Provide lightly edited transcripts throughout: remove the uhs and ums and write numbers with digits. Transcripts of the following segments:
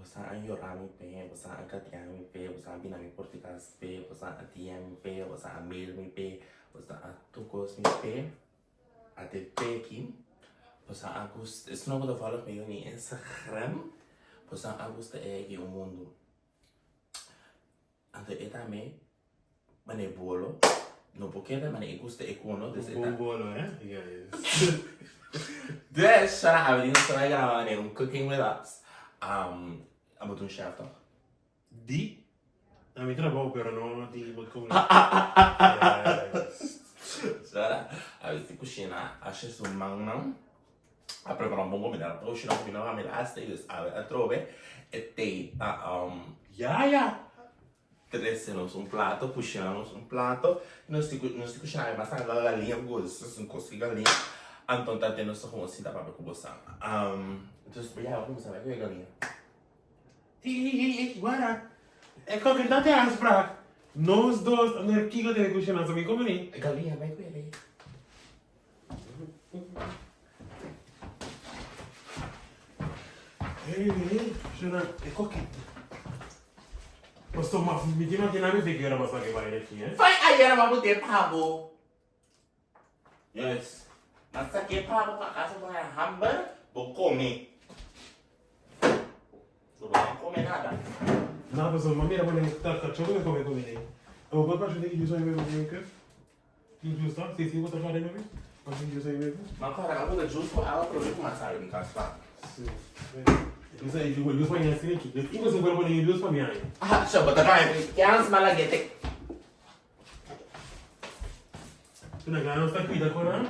Bosan a yora mi p'e, bosan a gatia mi p'e, bosan a bina mi por di kas p'e, bosan a DM mi p'e, bosan a mail mi p'e, bosan a tur kos mi p'e. A te p'e aki, bosan a gusta, esnan ku ta follow mi na Instagram, bosan a gusta e aki un mundu. Anto e tambe mane bolo, no por keda mane e gusta e kuno, dus e ta. Un bon bolo, eh? Yes. Dus, shara awe di nos ta bai graba mane un cooking with us. Um, abo ta un chef toch? Di? Na mi trabou, pero no di bo komi. Yes. Shara, awe si kushina, a su mannan. A prepara un bon comida, a kushina comida pa mi laatste dus awe atrobe e tei pa Ya ya! Trese nos un plato, kushina nos un plato, nos tin nos tin kushina awe basta galiña ku kos, un kos di galiña, anto ta den nos ta komo sinta papia ku boso. Dus ya bo kuminsá bai ku e galiña. Ey ey ey ey wara, e koke no te afspraak, nos dos a ner kiko den e kushina, so mi komo ni. Galiña bai ku e. Hey, hey, Shona, e koki. Pasto ma mi tin imagina mi figura ora basta ke bai aki, eh? Fai ayera ma bo te pabo. Yes. Ma sa ke pabo pa acaso bo haya hamber, bo come. Bo no come nada. No, paso ma mira pone ta kachó ku mi come ku mi. Bo por pasha di juice mi mi ke? Tin juice ta? Si si bo ta kare mami? Mas tin juice ahí mesmo? Ma kore abo ta juice ku awa prome ku mas sabi mi kas pa. Si. Juice ahí, juice pa ña sini ki. Iko si por pone juice pa mi ahí. Ah, sho bo ta kare kans malagete. Tuna gana sta cuida kora.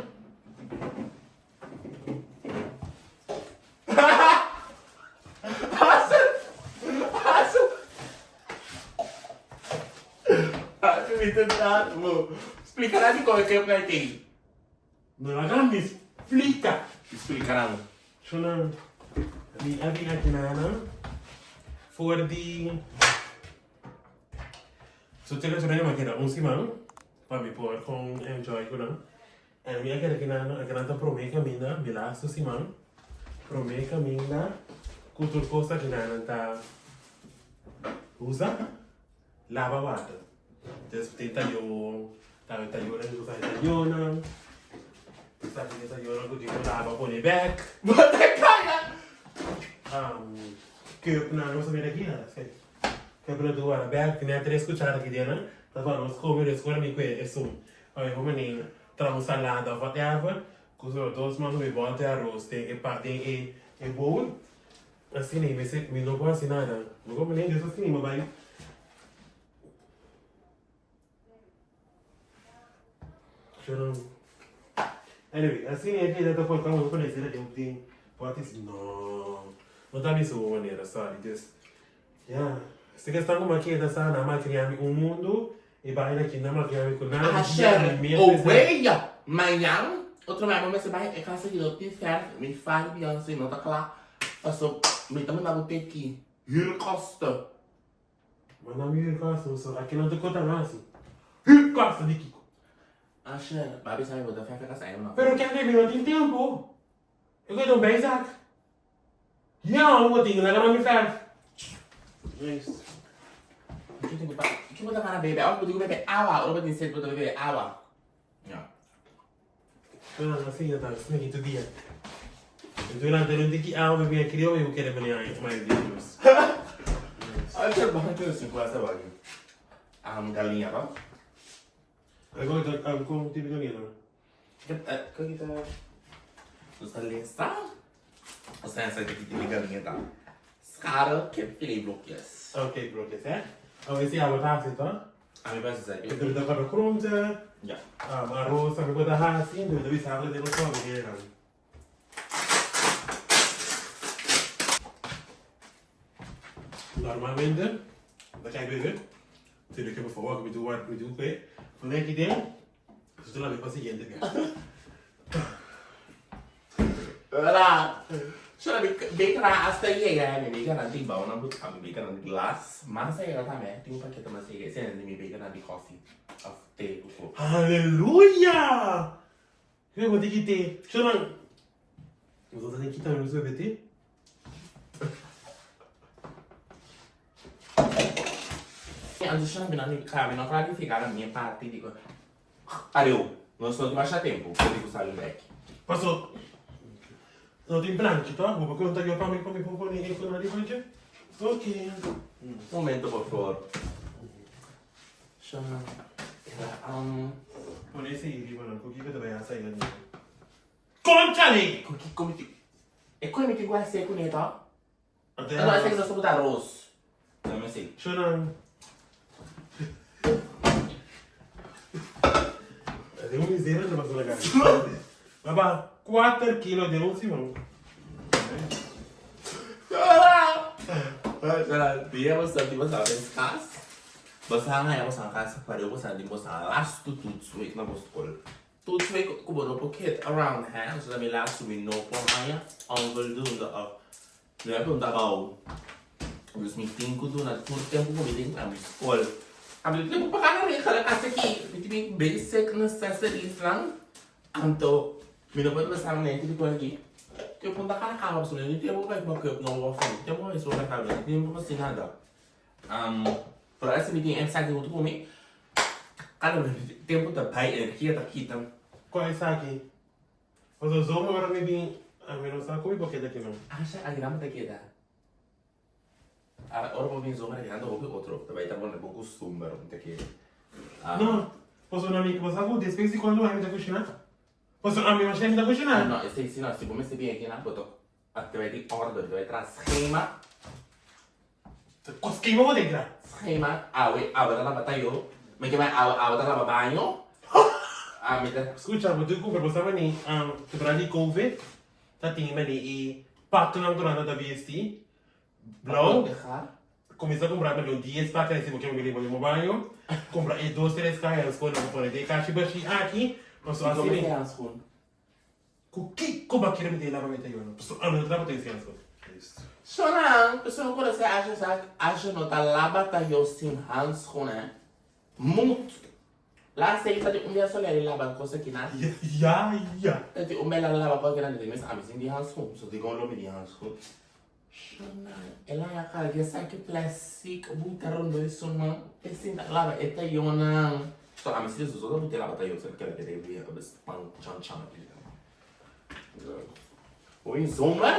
Splika nan dikon e kep nan tei. No laga mi splika. Splika nan. Shona, mi a bin aki nan for di So te restaurant mi a keda un siman pa mi por kon enjoy ku nan. En mi a kere kinan a kinan ta prome kaminda mi lastu siman prome kaminda ku tur kos ta kinan nan ta usa laba water des tin tayo tambe tayonan ku sa tayonan sa tin tayonan ku tin ku laba pone bek. Bo ta kaya. Keupnan nos a mira aki keupnan tur wara bek tin e tres kuchara aki den nan ta pa nos kome des ora mi kue esun. Oye bo mane traha un salada of whatever ku so dos man mi bòlta e aros den e pa den e e bowl asina mi mester mi no por hasi nada bo comprende entonces asina mi bai pero anyway asina e keda ta por kaba por esei den den pòt no no ta mi su manera sorry dus Ya, si ke stan ku makeda sa nan malkria mi un mundu i bai na kinda malkria mi ku nada di dia Asher, mi mes mester. Owei ya! Mañan otro mei bo mester bai e casa di no tin verf, mi far Beyoncé no ta kla, paso mi ta manda bo teki huurkosten. Manda mi huurkosten, so aki nan ta kota nan asi. Huurkosten di kiko? Asher, ba bisa mi bo ta verf e casa ei no. Pero kende mi no tin tempo. E koe ta un bijzaak. Ya, bo tin laga na mi verf. Nice. Ki tin pa, ki bo ta gana bebe? Awa bo tin ku bebe awa, ora bo tin sed bo ta bebe awa. Ya. Ah, asina ta, asina ki tur dia. Durante un tiki awa mi bia krio mi bo kere bini ai mai videos. Acha banco sin kwasa bagi. Am galinha ba? Agora ta am con tipo galinha. Ki ki ta Nos ta lesa Nos ta lesa ki tipo galinha ta. Skarrel kipfilet blokjes. Ok, blokjes hè. Oh, ese abo ta hasi to? A mi parece sa. Entonces ta kòrda groente. Ja. Um, arroz tambe ku ta hasi, entonces ta bisa abo den nos kòmi nan. Normalmente, ta kai bebe. Tiene que por favor, que mi tu mi tu kwe. Pone aki den. Eso te la pa siguiente bia. Hola. Shona mi beker a hasta yega mi beker nan tin bou nan buska mi beker nan glas mas a yega tambe tin un pakete mas yega ese nan di mi beker nan di koffie of te of Aleluya! Kiko bo tin ki te? Shona, nos ta tin kita nos bebe te? anto shana mi no a mi no a klarifiká na mi parti di Ariu, nos no tin masha tempu pa di ku sali bek. Paso, no tin planchi to? Bo por konta yo pa mi pa mi por pone e ku na riba dje? Ok. Un momento por favor. Shana, era um. Pone esei riba nan, ku kiko ta bai hasa ei nan? Konchale! Ku kiko mi tin, e ku mi tin ku hasi kuné to? Anto esaki ta sopu ta aros. Let me see. Shonan. De un miseria te pasó la cara. Baba, 4 kilos de un simón. Shonan, dia boso di boso abes kas. Boso hanga ya boso kas pareu boso di boso lastu toetsweek na bo skol. Toetsweek ku bo no por kit around hè, so ta mi lastu mi no por haña onvoldoende of Mi a pregunta abao, dus mi tin cu duna tur tempo cu mi tin na mi scol. A mi tin cu paga na regla cas aki, mi tin mi basic necessities nan, anto mi no por bisa mente di con aki. Yo punta cada cama pasobra mi no tin tempo pa bai kuma cup nobo of mi no tin tempo pa bai supermercado, mi no tin tempo pa haci nada. Pero esi mi tin esaki hunto cu mi, cada tempo ta bai, energia ta kita. Cual esaki? Pasobra zomer ora mi bin ami no sa ku mi por keda aki no. Asha aki nan bo ta keda. Ara ora bo bin zomer aki nan ta hopi otro ta bai ta pone bo kustumber mi ta kere. No, pasobra mi bo sa ku despues di kuantu aña mi ta kushina? Pasobra ami masha mi ta kushina. No, esei si no, si bo mester bin aki nan bo ta ta bai tin order, ta bai traha schema. Ku schema bo ta entra? Schema, awe awe ta laba tayo, mi ke bai awe awe ta laba baño. Ami ta. Skucha, bo tin ku kumpra bo sa mani temporada di covid ta tin mani e paknan ku nan ta bisti blou, kuminsa kumpra mani un dies pak si bo ke bo bo baño, kumpra e dos tres kaha hanskun nan bo pone den e kashi bashi aki, pasobra asina. Kiko mester hanskun? Ku kiko bo a kere mete e laba mete yo no? Pasobra ami no ta laba ta ese hanskun. Shonan, pasobra ku rese Asha sa Asha no ta laba ta yo sin hanskun eh. Mut. La sei ta di un bia soler i laba kos aki na. Ya ya. Ta di un bia la laba kos aki na di mes ami sin di hanskun. So dikon lo mi di hanskun. Shonai el a ya karga esaki plastic buta rondo di su man e sinta laba e tayonan. So ami si so ta buta e laba tayo so keda keda e bia pan chan chan aki. Oye zomer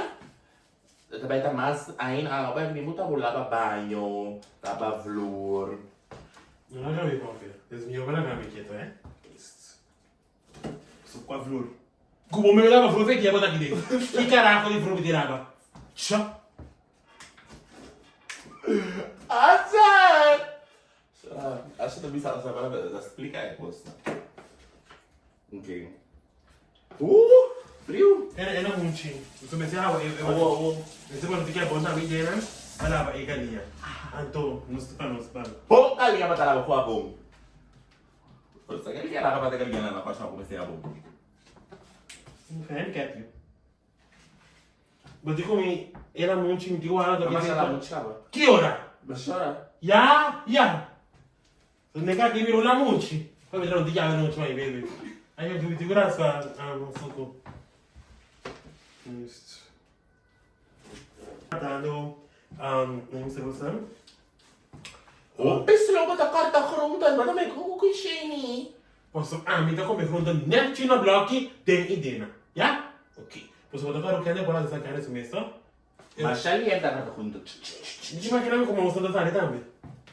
ta bai ta mas ain a bai mi buta bo laba baño, laba vloer. No laga mi papia. Des mi yoga laga mi keto eh. So kua vloer? Ku bo mebe laba vloer fe dia bo ta aki den. Ki karaho di vloer mi tin laba? Cha. Asha! Asha ta bisa asa para ta splika e kosnan. Okay. Friu. Era era munchi. So mester hawa e e. Awo awo. Mester pone tiki abon tambe dena pa laba e galiña. Anto nos pa nos pa. Pon galiña pa ta laba ku abon. Sa galiña laba pa ta galiña na pasha ku mester abon. I get you. Bo di ku mi era munchi mi di wara to. Mama la munchi laba. Ki ora? Bashora. Ya ya. Neka ki mi una munchi. Pa mi tra un tiki munchi mai baby. Ai mi di raspa suku. Just. Dando um segundo. Hopi slow bo ta corta groente, bo ta make hopi kushini. Paso ami ta come groente nechi na bloki den i dena. Ya? Ok. Paso bo ta kòrda kende por hasi sa kende su mes to? Masha lier ta corta groente. Dje makina mi como nos ta sali tambe.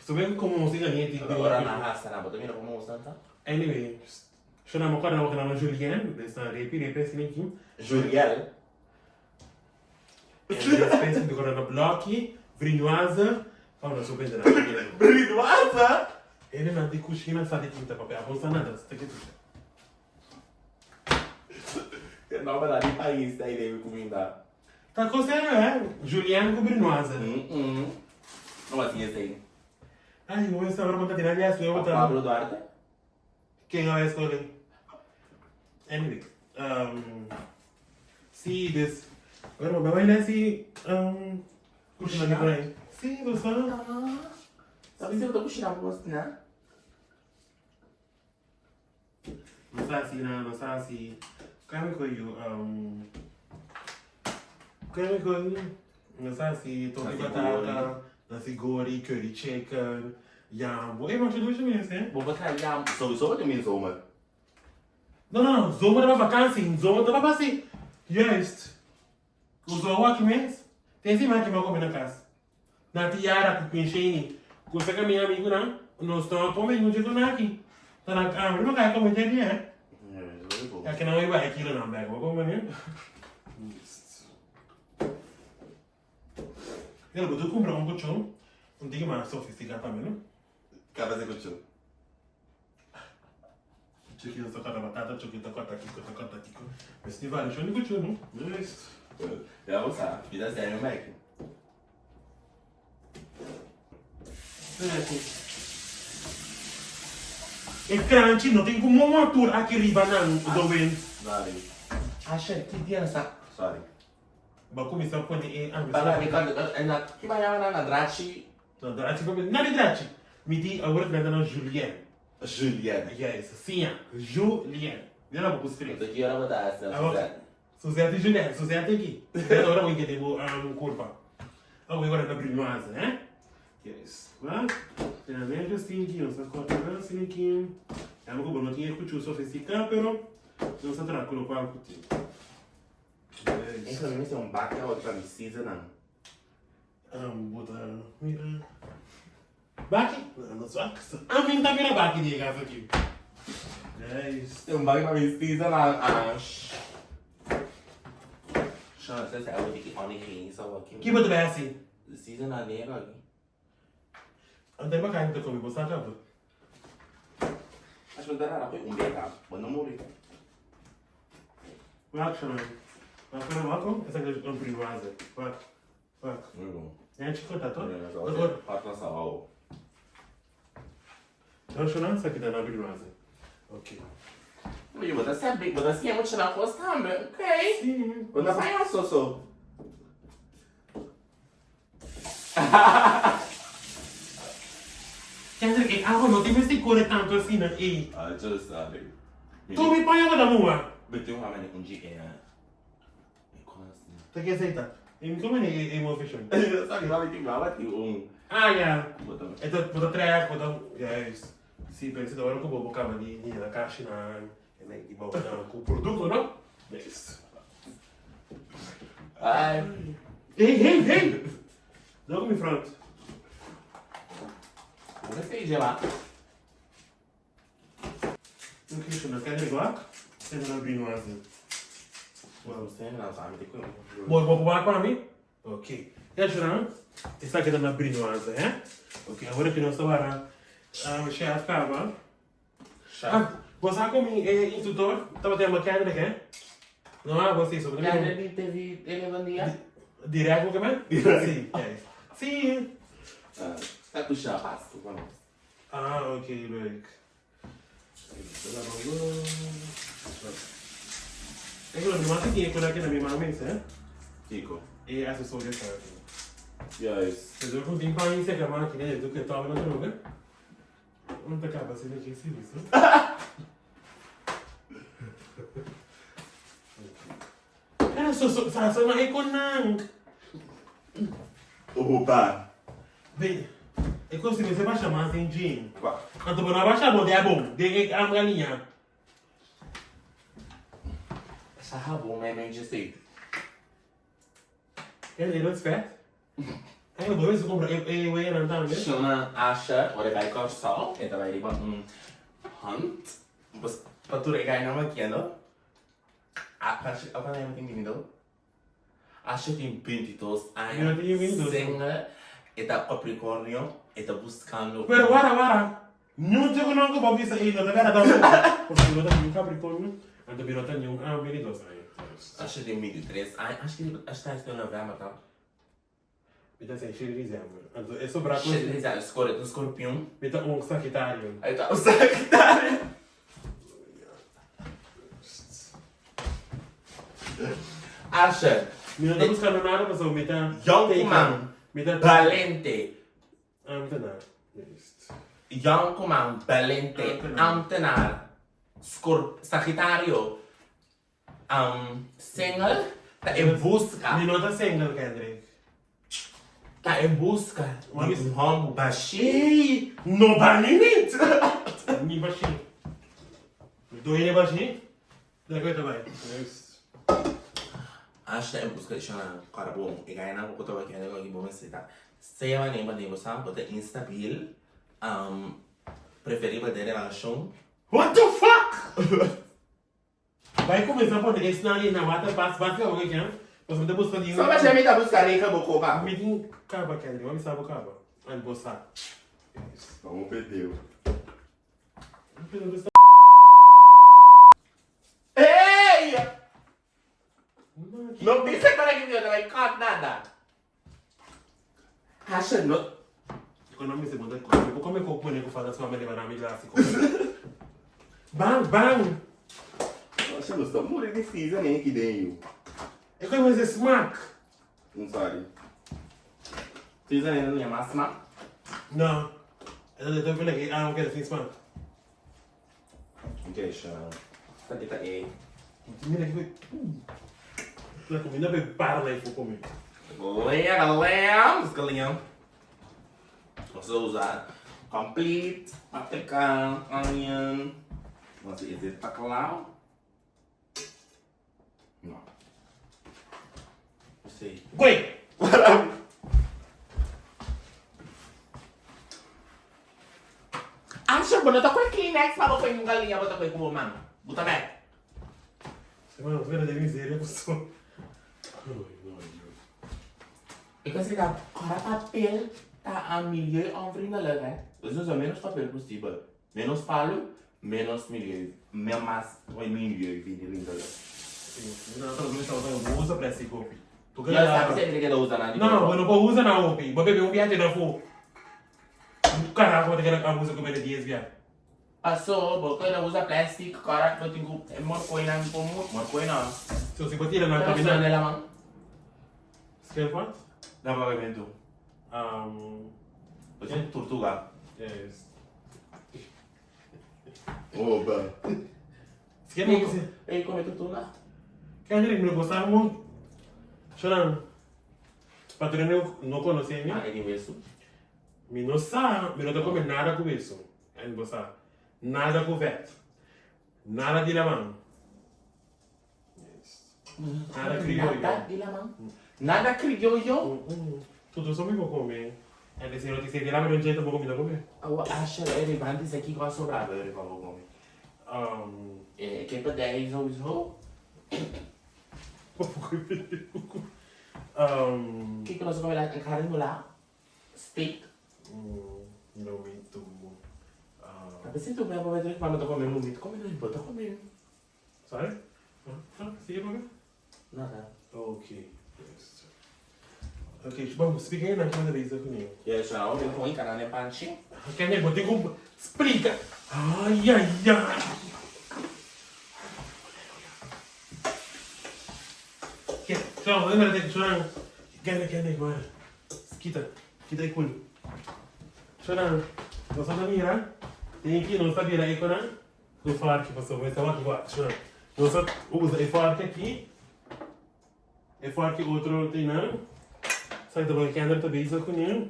So ben como nos tin ganie tin. Ora nan hasa nan bo ta mira como nos ta. Anyway, so nan bo kòrda nan bo kende Julien, esta repi repi asina aki. Juriel. Despues mi ta kòrda na bloki, Brinoise, oh no so bende nan. Brinoise? Hende nan di kushina sa di kinta papia, abo sa nada, sa ke tucha. E nomber nan di pais ta debe kuminda. Ta kos serio eh, Julienne ku Brinoise. No bo tin esei. Ay, bo mester ora bo ta tira les luego ta. Pablo Duarte? Ken a bai skol ei? Anyway, um, si, dus, bueno, bo bai les i, um, kushina di por ahí. Si, bo sa. Ah, sabi si bo ta kushina bo asina? No sa asina, no sa asi. Kaya mi koe yu, um, kaya mi koe yu, no sa asi, torta di Nasi gori. batata, nasi gori, curry chicken. Yambo, e masha dushi mes, eh. Bo por traha yambo, sowieso bo tin bin zomer. No, no, no, zomer ta pa vakansi, zomer ta pa basi. Juist. Ku zomer aki mes, tin siman ki mi a kome na kas. Na Tiara ku Queen Shani, ku sa ka mi amigunan, nos no a kome ningun dje ku aki. Ta na hambre no kai kome dje dia, eh. Ya ke nan a bai kilonan bek, bo kome ne? Pero bo ta cumpra un cuchun un tiki mas sofistica tambe no. Caba si cuchun. Chuki ta corta batata, chuki ta corta kiko ta corta kiko. Mester tin variacion di cuchun no. Juist. Ya bo sa, mi ta sey mi meki. E cranchi no tin cu momo tur aki riba nan Dowin. Sorry. Asher, ki dia sa? Sorry. Bo a kuminsá pone e angustia. Bala mi kòrda e na ki bañaba nan na drachi. Na drachi papia na di drachi. Mi di awor ki nan ta na Julien. Julien. Yes, siña Julien. Mira bo ku skrif. Anto ki ora bo ta hasi na Suzette? Suzette i Julien, Suzette aki. Suzette ora bo intende bo kurpa. Awor ora ta brinoise he. Yes. Wa? Tena medio stinki, nos ta kòrta nan asina aki. Yama ku bo no tin e kuchú sofisticá pero nos ta traha ku lokual ku tin. Eso mi mester un baki awor pa mi season-nan. Bo ta mira baki? No sa. Ami ta mira baki di e kas aki. Nice. Un baki pa mi season-nan. Shon, sa sa awor di ki oni geen sa awor ki. Ki bo ta bai hasi? Season-nan den e baki. Ante bo kai ta komi bo sa kaba. Ash bo ta rara koe un beka, bo no muri. Wak Sharon. Wak pero wak oh, esaki ta un privaze. Wak. Wak. Muy bon. Ya chico ta to. Wak na sawa. No Sharon, esaki ta na privaze. Ok. Oye, bo ta sabi, bo ta siña mucha na kos tambe, ok? Si. Bo ta paña soso. Kendrick, e awa no tin mester kore tantu asina ei. Ah, yo sabi. Tur mi paña bo ta muha. Mi tin un hama un dje e e kos. Ta ke esei ta? E mi kome e e moveshon. Yo sabi mami tin mama tin un. Ah ya. E ta bo ta trek bo ta juist. Si pero si ta ora ku bo bo kaba di yena kashinan e nan di bo ku produkto no. Juist. Ai. Hey, hey, hey! Dá mi front. Hoe is het, Jema? Ok, so na kende wak, en na brunoise. Wow, stem na sa mi te koe. Bo bo wak pa mi? Ok. Ja, Sharon, esaki ta na brunoise, hè? Ok, awor ki nos ta wara um, chef kaba. Ah, bo sa ku mi e instruktor tabata yama Kendrick, hè? No, ah, bo si, so. Kendrick di TV Eleven dia? Direct bo ke men? Direct. Si, yes. Si. Ah, ta kusha pasto pa nos. Ah, ok, leuk. E ku mi mati tin e kura ki na mi mama mes, hè? Kiko? E asesorio sa aki. Juist. Pero ku tin pan i seka makina, e tu ke tòg na otro lugar. Un ta kaba asina ki si bisto. Pero so so sa so na e konan. Opa. Be e kos si mester basha mas den gym. Kwa? Anto bo no a basha bo de abon den e am galiña. Sa habon mei mei dje Ken e nos vet? Ay, bo mester compra e e weyanan tambe. Shona Asha ora e bai Kòrsou e ta bai riba un hunt pues pa tur e gainan makiendo Asha ora nan tin binido Asha tin 22 aña Mi no tin 22. single e ta Capricornio e ta buscando Pero wara wara niun dje ku nan ku bo bisa ei no ta bera tampoco porque mi no ta niun Capricornio anto mi no ta niun 22 aña. Asha tin 23 aña Asha tin Asha ta naci na november ta. Mi ta sei shete diciember. Anto e sobra ku. Shete diciember, score ta un scorpion. Mi ta un sagitario. Ay ta un sagitario. Asha. Mi no ta buscando nada pasobra mi ta. Yonkuman. Mi ta. Balente. Ambtenaar. Juist. Yonkuman, balente, ambtenaar, scor, sagitario. Single ta e busca. Mi no ta single Kendrick. Ta en buska di un hòmber bashí. Ey! No bani nit! Mi bashí. Mi doño di bashí. Dai ku ta bai. Ash ta en buska di shona kòrda bon. E gainan ku ta bai kende ku bo mester ta sea manera bo den bo sa bo ta instabil, preferibel den relashon. What the fuck! Bai kuminsá pone esnan ei na water pas basta awor aki an, pasobra mi ta buska di un. Sa basha mi ta buska regla bo koba. Mi tin kaba Kendy, bo a bisa bo kaba. An bo sa. Vamos perdeu. Ey! No bisa con aki mi no ta bai cut nada. Asha no. Kon mi segunda kos. Mi por come kok pone ku falta suma mi leba na mi glas di kok. Bang bang. Asha nos ta muri di season aki den yu. E kos mester smak. Un sorry. Season no yama smak? No. E ta ta pone ki amo keda sin smak. Ok, sha. Ta kita e. Mira ki La comida pe para na ifo come. Lea, lea, busca lea. Nos a usa complete, paprika, onion. Nos is it bacalao? No. Si. Güey! Asha, bo no ta koe Kleenex pa bo koe un galiña bo ta koe ku bo man. Bo ta bek. Si man, nos bira den miseria paso. Ay, no, Dios. E kos ta kora papel ta a milieu-onvriendelijk hè. Dus usa menos papel posibel. Menos palu, menos milieu, mas milieuvriendelijk. Sí, no ta usa usa plastic hopi. Ya sabi si e keda usa nan di No, bo no por usa nan hopi. Bo bebe un biaha te na fu. Carajo bo ta keda abusa ku bebe dies biaha. Paso bo keda usa plastic kora bo tin ku morkoi nan por morkoi no. So si bo tira nan kaminda. Pero laman. Skelpad? Na papiamentu. Bo tin tortuga. Yes. Oba. Ei come tortuga? Kendrick, mi no gosta mu. Shonan, pa tur hende no conoce mi. Ah, e tin wesu? Mi no sa, mi no ta come nada cu wesu. En bo sa. Nada cu vet. Nada di laman. Nada criollo. Nada di laman? Nada criollo? Tudo so mi por come. En si no tin sete laman don dje tampoco mi ta come. Awo Asher e ribantes aki cu a sobra bo riba bo come. E kepa dei sowieso. Kiko nos a come la carne mula? Steak. No mi tu. Ta bisa tu mi a come drink ma mi ta come mi ta come bo ta come. Sorry? Ah, sigue papia? Nada. Ok. Ok, bom, splika e nan kiko ta bisa kuné. Ya, so awor mi ta pon e kanan den panchi. Kende, bo tin ku splika. Ai, ai, ai. Ke, so, so, kende, kende, mara. Kita, kita e kul. So nan, nos ta mira, tin ki nos ta bira e konan. Ku forki pasobra mi ta wak wak sha. Nos a usa e forki aki, e forki otro tin nan. Sa ta bai Kendra ta bezig kuné.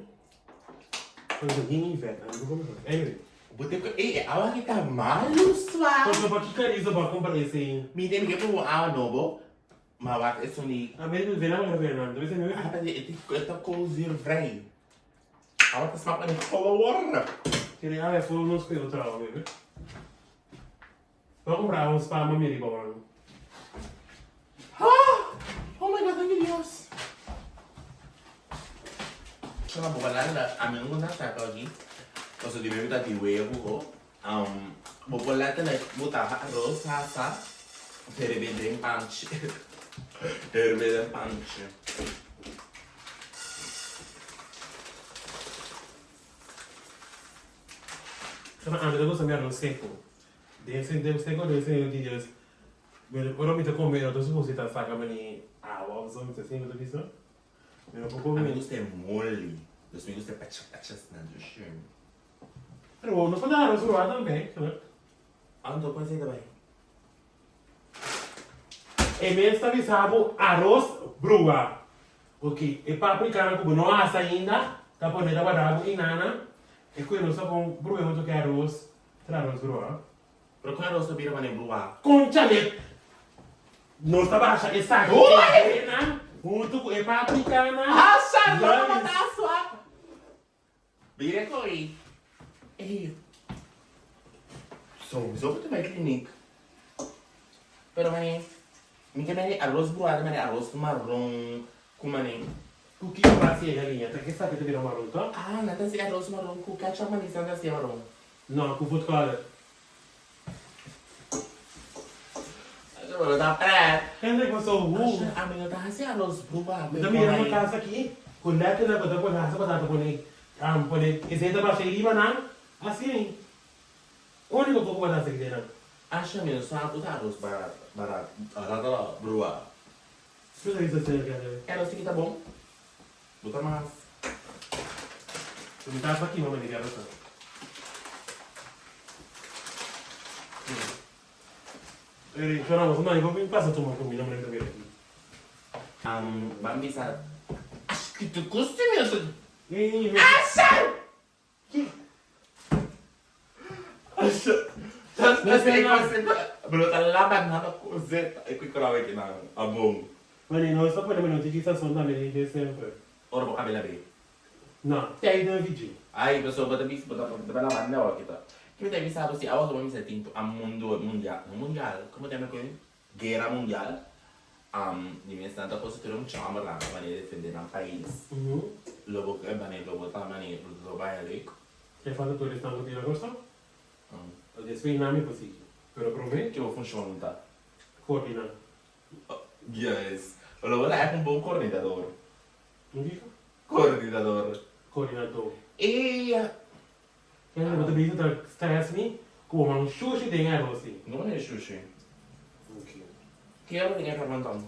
Pasobra ni vet nan no kono. Anyway. Bo tin ku ey e awa aki ta malu swa. Pasobra pa ki Carissa bo a kumpra esei? Mi tin ke pone un awa nobo, ma wak esun di. A mi vena manera vena. Ta bisa mi. Ah, pero e ta koolzuurvrij. Awa ta smak mane color. Kere awe for nos pe otro awa bebe. Bo a kumpra awa un spa mami riba wan. Ah! Oh my God, danki Dios. Chama bo balanda, ami no ta saka aki. Paso di mi ta di webu ho. Bo por letterlijk bo ta arroz hasa, herbe den panchi. Herbe den panchi. Chama ami ta gusta mi arroz seco. Den sentido seco, den sentido di Dios. Ora mi ta come, no ta suposi ta saca mani awa of zo, mi ta sinti mi ta bisa. Mi no por come. Ami gusta e moli, dus mi gusta e pacha pachas nan dushi. Pero bo no por da arroz rua tambe, no? Anto con esey ta bay? E mes ta bisa bo arroz brua. Ok, e paprikanan ku bo no hasa ainda, ta pone ta warda bo inana, e ku e nos ta kon bru'e huntu ku e aros, tra aros bru'a. Pero kon aros ta bira manera bru'a? Konchale! Nos ta basha esaki e nan huntu ku e paprikanan. Asha, no ta mata asua! Bira koi. Ey. Sowieso bo ta bai kliniek. Pero mane, mi ke mane aros bruá ta mane aros maron ku mane. Ku kiko bo a hasi e galiña? Ta ke esaki ta bira maron to? Ah, nan ta hasi aros maron ku ketchup mane nan ta hasi maron. No, ku food color. Asha bo no ta pret. Hendrik bo so hu. Asha ami no ta hasi aros bruá. Mi ta mira un kas aki ku letterlijk bo ta pone hasa batata pone pone esei ta basha riba nan asi ei. Uniko kos ku bo ta hasi aki den nan. Asha mi no sa ku ta aros barat barat barata bruá. Su ta bisa asina Hendrik. E aros aki ta bon. Bo ta mas. Mi ta hasta kima manera ta. Ey, Shona, bo sa bo bin pasa tuma comida manera ta bira aki. Ban bisa, Ash, ki ta gusta mi asa. Ey, Asha! Ki? Asha, Mes e na. kos bo no ta laba nada ku zeta e ku e kurawa aki nan abon. Mane, nos ta pone mane un tiki sazon tambe den dje semper. Ora bo kabel a bay. No, tijden VG. Ay, pasobra bo ta bisa bo ta bo ta laba nada awor kita. Ki mi ta bisa bo si awa bo mester tin a mundo mundial, no mundial, como ta yama e koe? Guera mundial. Di mes nan ta kosa tur un chòmber nan pa manera defende nan pais. Lo bo manera lo bo ta manera lo baya leuk. E falta tur esnan ku tin na Kòrsou. Despues nan mi por sigui. Pero promé. Ke bo funshon ta? Koordiná. Yes. Lo bo ta ègt un bon koordinador. Un kiko? Koordinador. Koordinador. E. Kende bo ta bisa ta stress mi ku bo man shushi den e aros ei. No e shushi. Ok. Ke ora den e parmanton?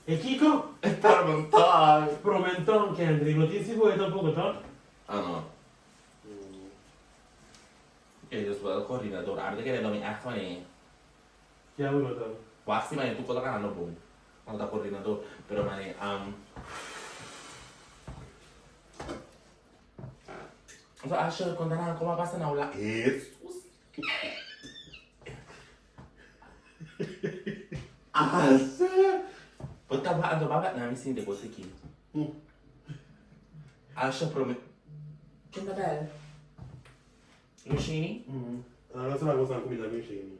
E kiko? E parmanton. Promenton, Kendrick. No tin siboyo tampoko, toch? Ah no. Ok, dus bo ta koordinador. Ami ta kere lo mi ègt manera. Kia bo lo ta? Wak si manera tur kos a kana lo bon. Ora ta koordinador. Pero manera. So Asher konta nan komo a pasa na Hulanda. Hesus! Asher! Bo ta ba anto baba na mi sinti kos aki. Asher prome. Ken ta bel? Lushini? Nan no sa kos nan kumida Lushini.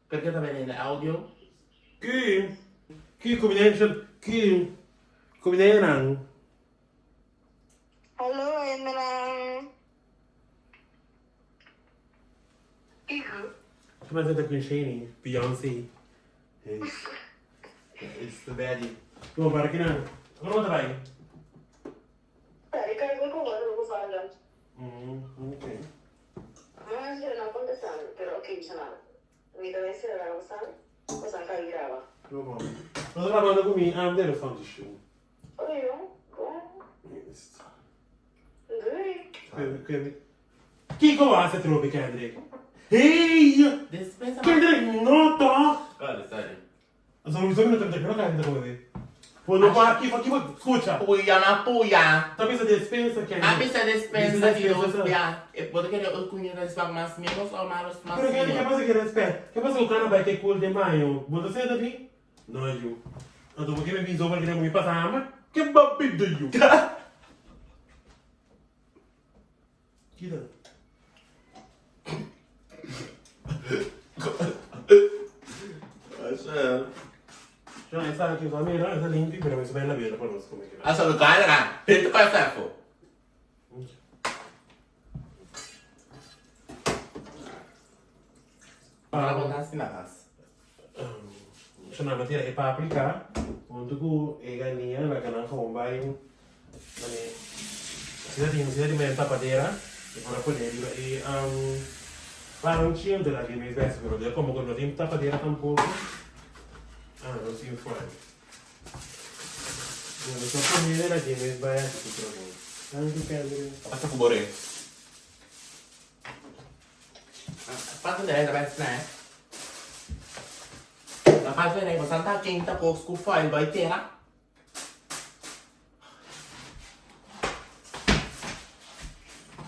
Pero ken ta bel hende audio? Ki? Ki kumida ki kumida nan? Hallo hendenan. Kiko? Ki mas ta Queen Shani, Beyonce. Is is the baddie. Bo para kinan. Ora bo ta bai? Tari cargo ku ora bo fala. Ok. Mas yo no contesta mi, pero ok bisa nan. Mi ta bai sera bo san, bo san ka graba. No bon. Nos ta grabando ku mi am de van de show. Oye, bon. Doei. Kiko bo hasi tropi, Kendrick? Hey! Despensa Kendrick, no toch! Sorry, sorry. Sowieso mi no ta mete pero Kendrick ta come. Bo no por aki, aki bo scucha. Puya na puya. Ta bisa despensa, Kendrick. A bisa despensa di dos bia. Bo ta kere e cuña ta smak mas menos o malos mas Pero Kendrick, ke pasa ke respet? Ke pasa ku kana bai ke cool den baño? Bo ta senta di? No yu. Anto bo ke mi bin zomaar kere mi pasa hamber? Ke bo bida yu? Kita. Asha. John, esa aki usa mira, esa limpi, pero mi suben la bira pa nos come kira. Asha, lo kaya na. Pinta pa sefo. Para bo ta hasi na kas. Su nan a tira e paprika huntu ku e galiña laga nan gewoon bai mane asina tin asina tin mane tapadera e por a pone riba e panchi anto laga e mes bèsti pero de komo ku no tin tapadera tampoko ah nos tin foil nos a pone laga e mes bai hasi su trabou. Danki Kendry. Pasa ku bo re. Pasa de ta bai snack. Na pasa de bo santa quinta kos ku foil bai tera.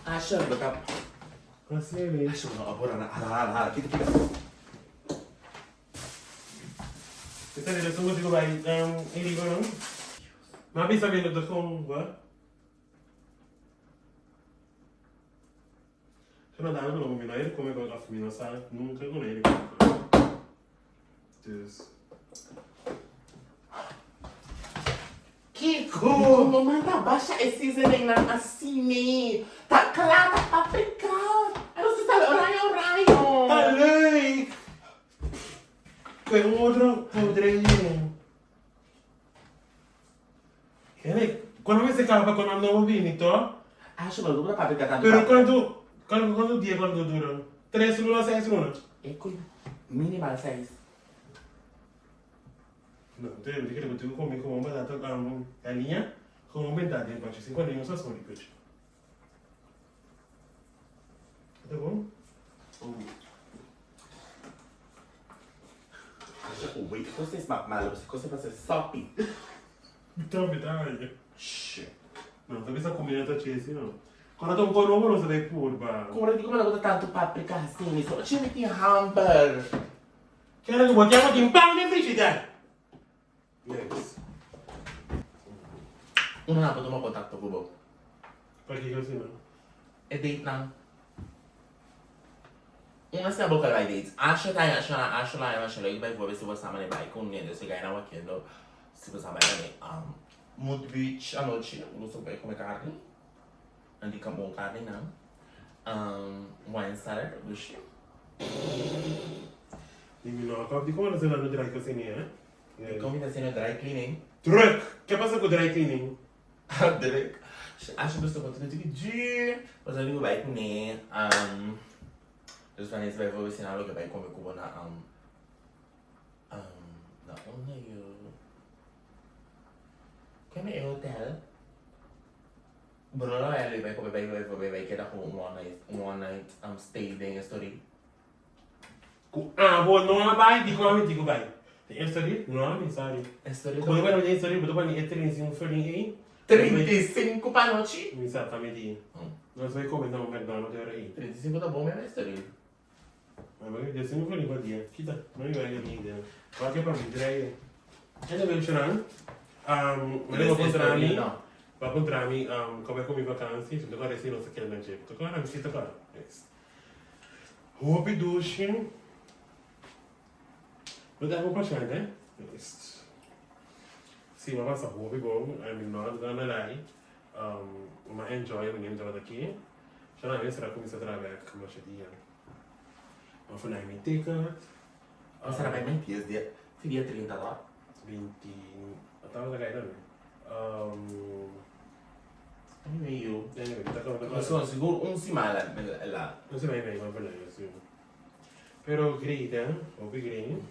Asha, bo ta. Asina. Asha, bo no a bora na. Hala, hala, hala. Kita, kita. Esta vez esun ku bai e riba no. Ma bisa mi no ta kon wa. Su na dame ku mi no a kome kon of mi no sa nunka ku no a kome. Dus. Kiko! Komo manda basha e seasoning nan asini? Ta kla ta paprika. Ano si sabi oraño oraño. Ta leuk! Kue un otro podre. Kende, cuando mi se caba con nobo bini to? Ah, su pero ta paprika tanto. Pero cuanto, cuanto, cuanto dia cuanto dura? Tres luna, seis luna? E cu minimal seis. No, te mi kere ku come como un batata galiña con un bentá den pachi sin cuando no sazón pechi. Ta bon? Wait, cos is smaak malo, cos ta soppy. Tambe ta haya. Shh. No, ta bisa comida ta chesi no. Cuando ta un conobo no sa bay purba. Como di como ta tanto paprika asina, so chi mi tin hamber. Kere ku bo tin tin pan den frigidair. Yes. Uno nan por tuma contacto cu bo. Pakiko asina? E date nan. Un asina bo ker bai dates. Asha ta asha na asha la asha leuk bijvoorbeeld si bo sa mane bai cu ne dus e gai nan wakiendo si bo sa bai mane Mood Beach anochi nos a bai come carni. Nan di bon carni nan. Wine cellar dushi. Di mi no a kòp di kon nan ta dry cleaning eh. Di kon mi ta haciendo dry cleaning? Druk! Ke pasa ku dry cleaning? Druk. Asha gusta kon tiki tiki duur. Pasobra mi ku bai kuné. Dus wanneer ze bijvoorbeeld zien loke bai kome ku bo na na unda yo? Kende e hotel? Bo no lo bai bai kome bai bai bai keda ku un one night un one night stay den e story. Ku abo no a bai di ku ami tin ku bai. Den e story no ami sorry. E story Ku bo bai den e story bo ta pone e 35 florin ei. 35 pa nochi? Mi sa ta medi. Nos bai kome na un McDonald e ora ei. 35 ta bon meme e story. Ami bai 35 florin pa dia. Kita no mi bai den mi idea. Wak e pa mi drei. Anyway Sharon, mi bo puntra mi, bo a puntra mi komo ku mi vakansi, mi ta kòrda si nos a keda na dje. Mi ta kòrda? Mi si ta kòrda. Yes. Hopi dushi. Bo ta un pashènt, eh? Yes. Si, mi a pasa hopi bon. I'm not gonna lie. Mi a enjoy mi nen tabata aki. Sharon, mi mester a kuminsá traha bèk masha dia. Mi a funa mi ticket. Bo sera bai mai dies dia, si dia 30 to? 20, tabata kai tambe. Anyway yu. Anyway, ta kaba ta kaba. So sigur un siman la la. Un siman y medio mas o menos, si. Pero great eh, hopi great.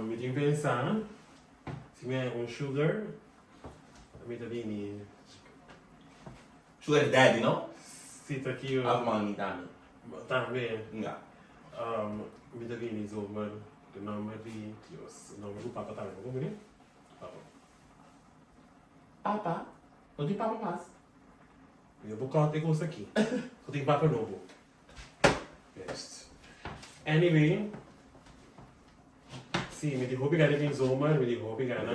Mi tin pensa, si mi hay un sugar, mi ta bini. Sugar daddy no? Si ta ki. Of mami tambe? Tambe. Nga. Mi ta bini zomer den nomber di Dios. Nomber ku papa tambe bo bini? Papa. Papa? No tin papa mas? Mi no por kòrta e kos aki. So tin papa nobo. Best. Anyway. Si, mi tin hopi gana di bin zomer, mi tin hopi gana.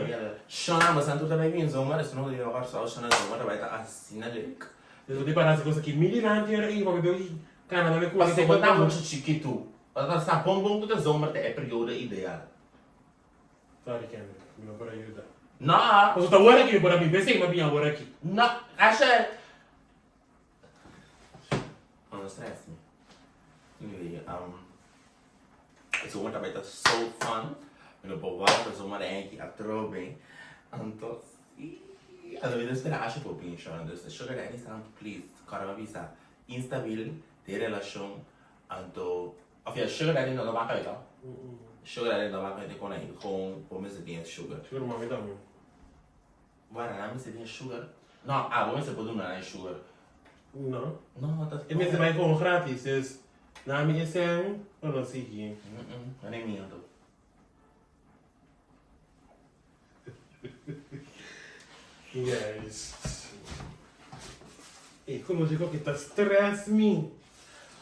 Shona, boso tur ta bai bin zomer, esun no ta bin Kòrsou, shona zomer ta bai ta asina leuk. Nos bo tin para hasi kos aki mi dilanti ora ei pa mi dor kana na mi kuri. Pasobra bo ta muchu chikitu. Bo ta sa bon bon ku ta zomer ta e periodo ideal. Sorry Kendrick, mi no por a yuda. No. Pasobra ta ora aki mi por a bin, p'esei mi a bin awor aki. No, Asher. No stress mi. Anyway, zomer ta bai ta so fun. Mi no por wak zomer enki atrobe. Anto, si. Anto mi ta spera Asha por bin shon. Dus sugar daddy san please, kòrda pa bisa instabil den relashon. Anto, of ya sugar daddy no ta wak ahí to? Sugar daddy no ta wak ahí te kon ahí. Gewoon bo mester tin e sugar. Sugar mami tambe. Wara nan mester tin sugar? No, abo mester por duna nan sugar. No. No, ta. E mester bai con gratis, dus na mi e sen lo no sigui. Mm, nan e miedo. Juist. E ekológiko ki ta stress mi.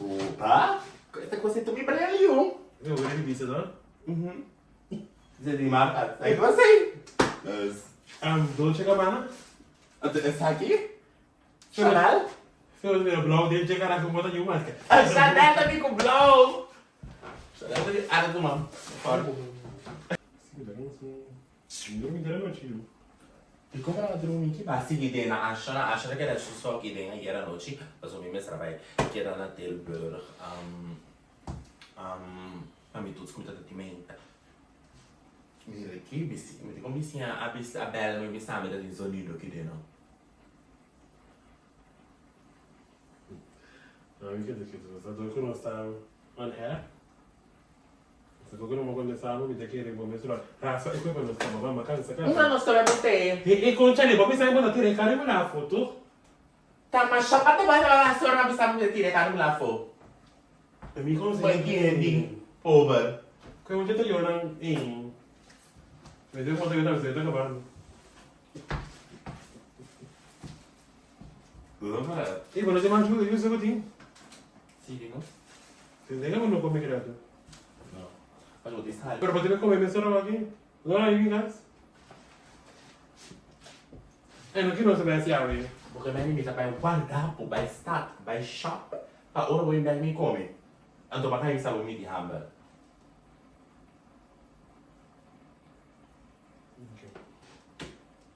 Opa, esta kos ei ta mi brel yu. Mi wou di bisa no? Mhm. Ze di marka, sa ki was ei? Dus. Dolce Gabbana? Anto esaki? Chanel? Pero mira blauw den dje carajo bo ta niun marca. Chanel ta bin cu blauw. Chanel ta bin arde man. Si, mi ta can drumi den anochi yu. Dikon bo a drumi ki ba sigui den na Asha na Asha ta keda su soki den ayer anochi pasobra mi mester a bai keda na Tilburg pa mi toets ku mi ta tin meinta. Mira ki bisi mi ta kon bisiña a bisa a bel mi bisa mi ta tin zonido ki den no. No mi keda ketu nos ta dor ku nos ta on air. Si bo no contesta bo mi ta kere bo mes ora rasa e cuerpo nos caba mama cansa caba. Una nos ta bai bote. E e concha le bo bisa bo ta tira e cara riba la afo toch. Ta masha pa ta bai tabata hasi ora bisa bo ta tira e cara riba la afo. E mi con Bo e bin pober. Cu e mucha ta yora ey. Mi ta conta cu ta bisa ta cabando. Ey bo no tin mas juice bo tin? Si tin no. Tin den bo no come grato. No. Mas bo tin sal. Pero bo tin come mesora aki. No a mi cas. Ey no kino se bay awe. Bo ke meni mi ta bay warda bo bay stad bay shop pa ora bo bin bek mi come. Anto bo ka bisa bo mi di hamber.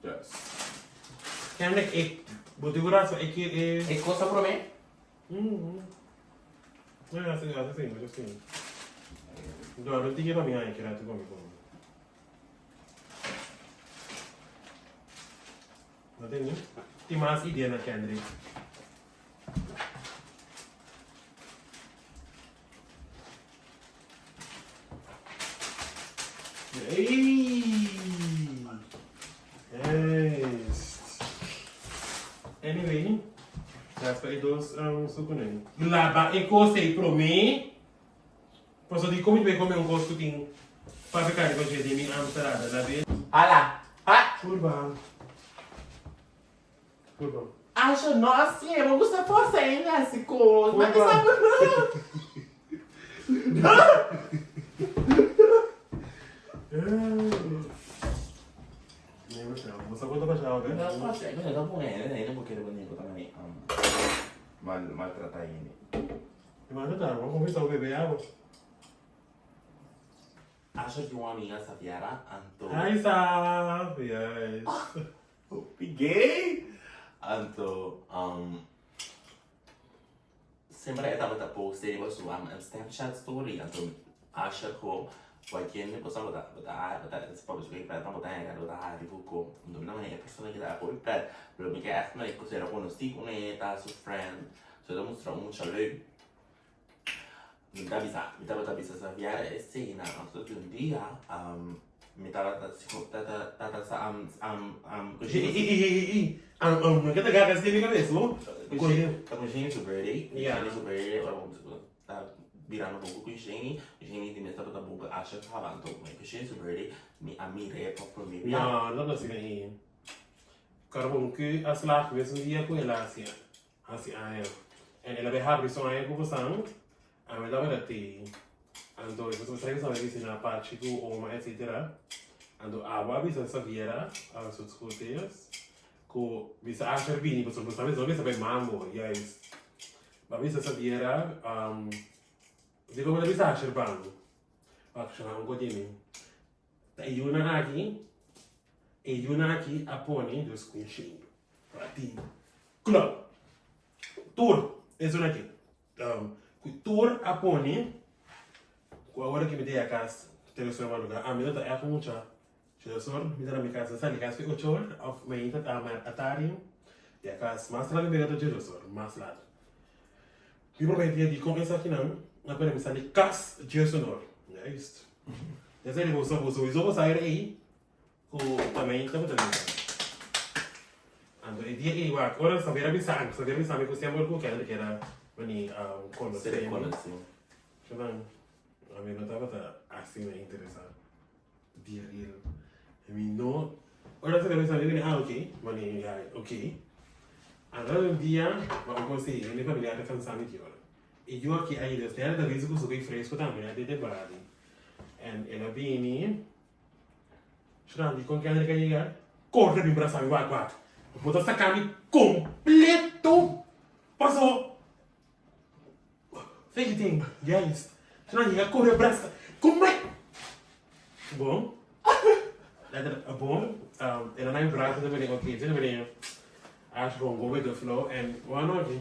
Yes. Kennelijk ik, bo tin ku raspa e ke e. E kos a prome? Mm. No, ya sí, ya sí, ya sí. No, no tin pa mi ay kira tu komi komi. No tin ni? Tin mas idea na Kendrick. Anyway, das pa e dos um, sukunen. Laba e kos ei promé. Paso di komi bai kome un kos ku tin paprika riba dje den mi amsalada. Labe. Hala! Ha! Purba. Purba. Asha no hasié, bo gusta forsa hende hasi kos. Ma mi sa Bo sa konta pasha awe? No pasha, no ta pone hende hende bo kere bo bo ta mane mal maltrata hende. Maltrata, bo kuminsá bebe awa. Asha tin un amiga Saviara anto. Hi Sav, yes. Hopi gay! Anto um semper e tabata post riba su um Snapchat story anto Asher ku cualkier hende cosa bo ta bo ta bo ta papia su pret bo ta hega bo ta hari bo ku anto mi ta manda e persona ki ta hopi pret pero mi ke echt manda ku sera konosí ku e ta su friend so e ta mustra un mucha leuk Mi ta bisa, mi tabata bisa Xavier esei na anto di un dia um, mi tabata ta ta ta ta sa um um um I i i i i um um no ke ta gaga así den mi kabes bo. Ku Shane, ta ku Shane su birthday, Shane su birthday ora bo ta birando poco ku Shane, Shane di mes tabata buka Asha kaba anto ku Shane su birthday mi a mir'é pa prome bia. No, no ta asina ei. Karbon ku a slaag mes un dia ku el a hasi. Hasi aña. En el a bay habri su aña cu bosan, ami tabata tey. Anto e bosan sa cu bisa na Apache cu Oma etc. Anto abo a bisa Xaviera, als het goed is, cu bisa Asher bini pasobra bosan no bisa bay mambo, juist. Bo a bisa Xaviera, dicon bo ta bisa Asher ban? Wak, shona un cos di mi. Ta e yunan aki, e yunan aki a pone dus cu shing. Ratin. Club. Tur esun aki. Cu tur a pone cu awor aki mi ta ya cas tres or madruga. Ami no ta echt mucha tres or. Mi ta na mi cas. Mi sali cas ocho or of mainta ta atari. Ya cas mas laat mi bega ta dies or. Mas laat. Mi prome dia di con esakinan a pone mi sali cas dies or. Juist. Esei bo sa bo sowieso bo sa ei. Ku tambe tabata den nan. Anto e dia ei wak, ora Xavier a bisa ami, Xavier a bisa mi ku semper ku Kendrick era mani konosé mi. Shonan, ami no tabata asina interesá di real. Mi no, ora Xavier a bisa mi, mi ah ok, mani ya ok. Anto un dia bo a konsigi hende familiar ta kansa mi ki ora. E yu aki a yuda Stella ta bisa ku su kei fresku tambe a dede bali. En el a bini Shran dikon Kendrick a yega? Kore bin brasa mi wak wak. Bo ta saka mi kompleto paso Fake thing juist. Shran yega kore brasa Komai Bon Letter bon el a na mi brasa ta bini ok ta bini Ash bon go with the flow en wano aki.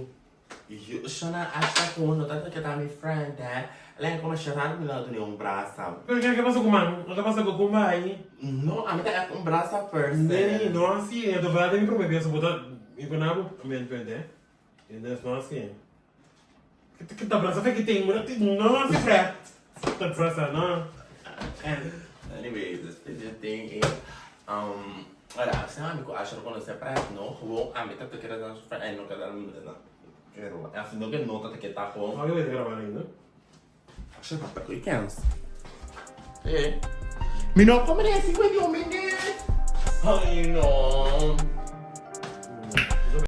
Yo shona Ash ta ku no ta keda mi friend eh. Len como Sharan mi lo duni un brasa. Pero ke pasa ku man? Ke pasa ku kumbai? No, ami ta echt un brasa person. Nee, no asi. E ta verdad mi prome bes bo ta mi por nabo mi entende. Entonces no asi. Ke ta brasa fe ki tin, no asi fret. Ta brasa no. En Anyways, this fidget thing is um ora asina ami ku Asher konosé pret no gewoon ami ta kere nan su friend en no keda no pero asina no ke no ta keda gewoon. Oke bo ta grabando ainda? Asher papia ku e kens. Eh. Mi no come den 51 minutes. Ay no.